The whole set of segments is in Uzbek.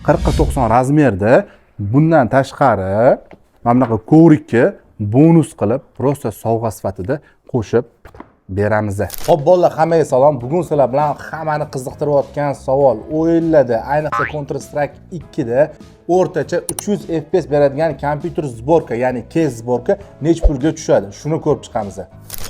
40 ga 90 размер da. Bundan tashqari mana bunaqa коврик ka bonus qilib, просто sovg'a sifatida qo'shib beramiz. Ho'p, bolalar, hammaga salom. Bugun sizlar bilan hammani qiziqtirayotgan savol: o'yinlarda, ayniqsa Counter Strike 2 da o'rtacha 300 FPS beradigan kompyuter сборка, ya'ni кейс сборка necha pulga tushadi, shuni ko'rib chiqamiz.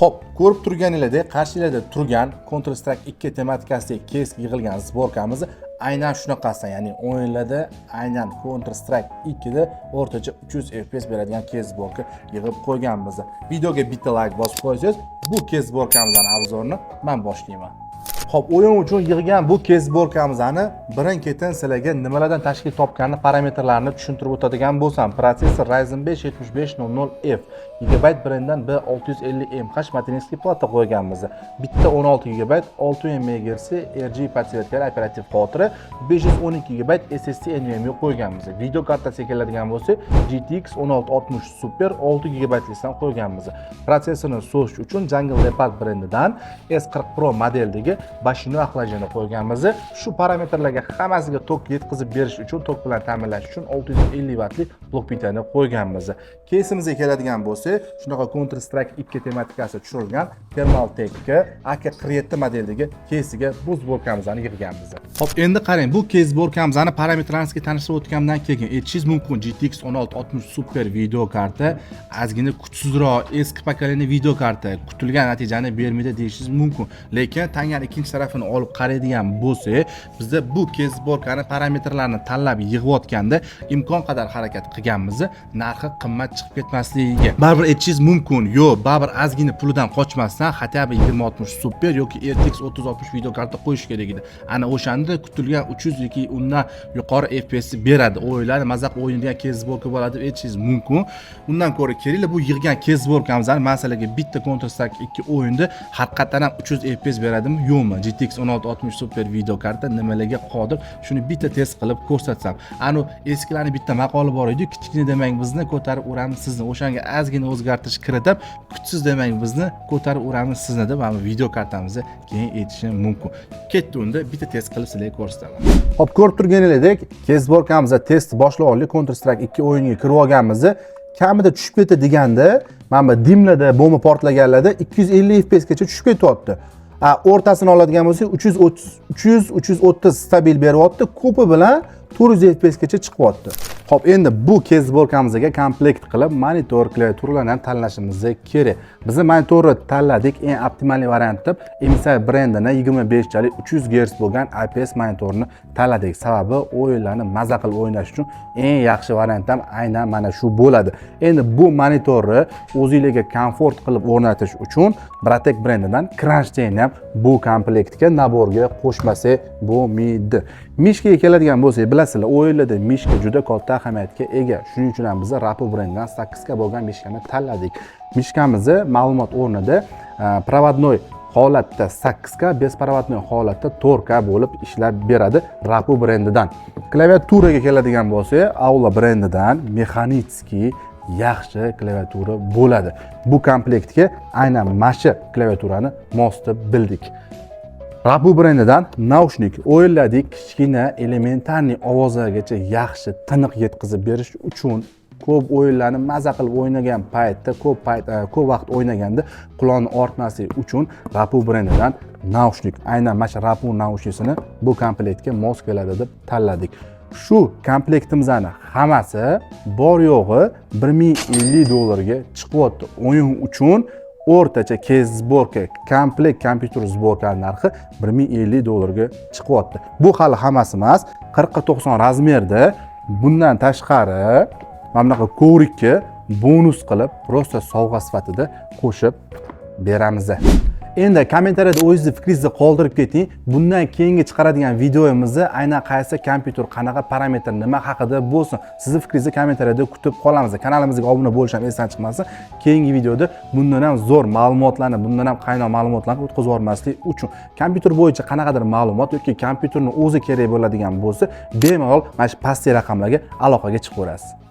Ho'p, ko'rib turganinglardek, qarshinglarda turgan Counter Strike 2 tematikasidagi кейс yig'ilgan сборка miz aynan shunaqasi, ya'ni o'yinlarda aynan Counter Strike 2 da o'rtacha 300 FPS beradigan кейс сборка yig'ib qo'yganmiz. Videoga bitta layk bosib qo'ysangiz, bu кейс сборка mizni обзор ini man boshlayman. Xo'p, o'yin uchun yig'gan bu кейс сборка mizni birin ketin sizlarga nimalardan tashkil topganini, parametrlarini tushuntirib o'tadigan bo'lsam, protsessor Ryzen 5 7500F, Gigabyte brendidan B650MH материнский плата qo'yganmiz. Bitta 16 GB 6 MHz RGB подсветка li operativ xotira, 512 GB SSD NVMe qo'yganmiz. Video kartasiga keladigan bo'lsak, GTX 1660 Super 6 GB lisidan qo'yganmiz. Protsessorni so'zish uchun Jungle Leopard brendidan S40 Pro modeldagi башенный охлаждение qo'yganmiz. Shu parametrlarga hammasiga tok yetkazib berish uchun, tok bilan ta'minlash uchun 650 vattli blok plitani qo'yganmiz. Кейс imizga keladigan bo'lsak, shunaqa Counter Strike 2 tematikasi tushirilgan Thermaltake AK47 modeldagi кейс iga bu сборка mizni yig'ganmiz. Xo'p, endi qarang, bu кейс сборка mizni parametlarini sizga tanishtirib o'tgandan keyin aytishingiz mumkin, GTX 1660 Super video karta ozgina kuchsizroq, eski поколение video karta kutilgan natijani bermaydi deyishingiz mumkin. Lekin tangani ikkinchi tarafini olib qaraydigan bo'lsak, bizda bu кейс сборка ni parametrlarini tanlab yig'ayotganda imkon qadar harakat qilganmiz narxi qimmat chiqib ketmasligiga. Baribir aytishingiz mumkin, yo'q, baribir ozgina pulidan qochmasdan хотя бы 2060 Super yoki RTX 3060 video karta qo'yish kerak edi. Ana o'shanda kutilgan 300 yoki undan yuqori FPS beradi, o'yinlarni maza qilib o'ynaydigan кейс сборка bo'ladi deb aytishingiz mumkin. Undan ko'ra kelinglar, bu yig'gan кейс сборка mizni man sizlarga bitta Counter Strike 2 o'yinda haqiqatdan ham 300 FPS beradimi, yo'qmi, GTX 1660 Super video karta nimalarga qodir, shuni bitta test qilib ko'rsatsam. Anu eskilarni bitta maqoli bor edi: "Kichkina demang bizni, ko'tarib uramiz sizni." O'shanga ozgina o'zgartirish kiritib, "Kuchsiz demang bizni, ko'tarib uramiz sizni" deb mana bu video kartamizni keyin aytishim mumkin. Ketdi, unda bitta test qilib sizlarga ko'rsataman. Hop, ko'rib turganingizdek, кейс сборка miz test boshlab oldik. Counter Strike 2 o'yiniga kirib olganmiz. Kamida tushib ketdi deganda, mana bu дым larda, bomba portlaganlarda 250 FPS gacha tushib ketyapti. A o'rtasini oladigan bo'lsak, 330, 300, 330 stabil beryapti, ko'pi bilan 400 FPS gacha chiqyapti. Xo'p, endi bu кейс сборка mizga komplekt qilib monitor, klaviaturalarni ham tanlashimiz kerak. Biz monitorni tanladik eng оптимальный variant deb MSI brendini 25 chalik 300 Hz bo'lgan IPS monitorni tanladik. Sababi o'yinlarni maza qilib o'ynash uchun eng yaxshi variant ham aynan mana shu bo'ladi. Endi bu monitorni o'zingizga komfort qilib o'rnatish uchun Bratek brendidan кронштейн ham bu komplektga, набор ga qo'shmasak bo'lmaydi. Мышка ga keladigan bo'lsak, bilasizlar, o'yinlarda мышка juda katta ahamiyatga ega. Shuning uchun ham biz Rapoo brendidan 8 ga bo'lgan мышка ni tanladik. Мышка mizni ma'lumot o'rnida проводной holatda 8 ga, беспроводной holatda 4 K bo'lib ishlab beradi Rapoo brendidan. Klaviaturaga keladigan bo'lsak, Aula brendidan механический yaxshi klaviatura bo'ladi. Bu komplektga aynan mana shu klaviaturani mos deb bildik. Rapoo brendidan наушник, o'yinlardagi kichkina элементарный ovozlargacha yaxshi tiniq yetkazib berish uchun, ko'p o'yinlarni maza qilib o'ynagan paytda, ko'p payt ko'p vaqt o'ynaganda quloqni og'ritmasligi uchun Rapoo brendidan наушник, aynan mana shu Rapoo наушник ini bu komplektga mos keladi deb tanladik. Shu komplektimizni hammasi bor yo'g'i 1050 dollarga chiqyapti. O'yin uchun o'rtacha кейс сборка, komplekt kompyuter сборка narxi 1050 dollarga chiqyapti. Bu hali hammasi emas. 40 ga 90 размер da bundan tashqari mana bunaqa коврик ka bonus qilib, просто sovg'a sifatida qo'shib beramiz. Endi kommentariyada o'zingizni fikringizni qoldirib keting. Bundan keyingi chiqaradigan videomizni aynan qaysi kompyuter, qanaqa parametr, nima haqida bo'lsin, sizni fikringizni kommentariyada kutib qolamiz. Kanalimizga obuna bo'lish ham esdan chiqmasin. Keyingi videoda bundan ham zo'r ma'lumotlarni, bundan ham qaynoq ma'lumotlarni o'tkazib yubormaslik uchun, kompyuter bo'yicha qanaqadir ma'lumot yoki kompyuterni o'zi kerak bo'ladigan bo'lsa, bemalol mana shu pastdagi raqamlarga aloqaga chiqaverasiz.